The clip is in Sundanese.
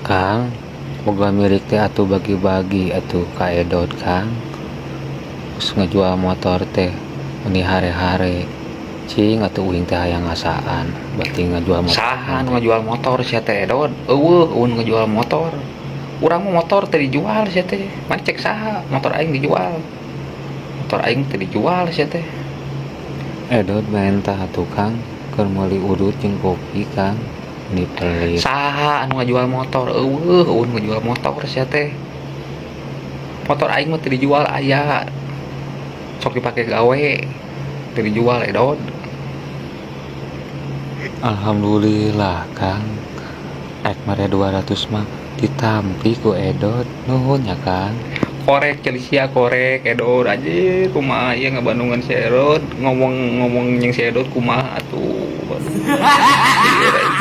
Kang, boga milik teh atuh bagi-bagi atuh ka Edot, Kang. Terus ngejual motor teh meni hare-hare. Cing atuh uing teh hayang ngasaan bati ngajual motor. Saha nu ngajual motor sia teh, Edot? Euweuh, euweuh nu ngajual motor. Urang mah motor teh dijual sia teh. Mana cek saha motor aing dijual? Motor aing teh dijual sia teh. Edot menta atuh, Kang, keur meuli udut jeung kopi, Kang. Meni pelit. Saha anu ngajual motor? Euweuh, euweuh nu ngajual motor sia teh. Motor aing mah teu dijual, aya. Sok dipake gawe. Teu dijual, Edot. Alhamdulillah, Kang. Ek mere 200 mah ditampi ku Edot. Nuhun ya, Kang. Korek ceuli sia, korek, Edot. Anjir, kumaha ieu ngabandungan si Edot, ngomong ngomong jeung si Edot kumaha atuh. Aduh. Lieur aing.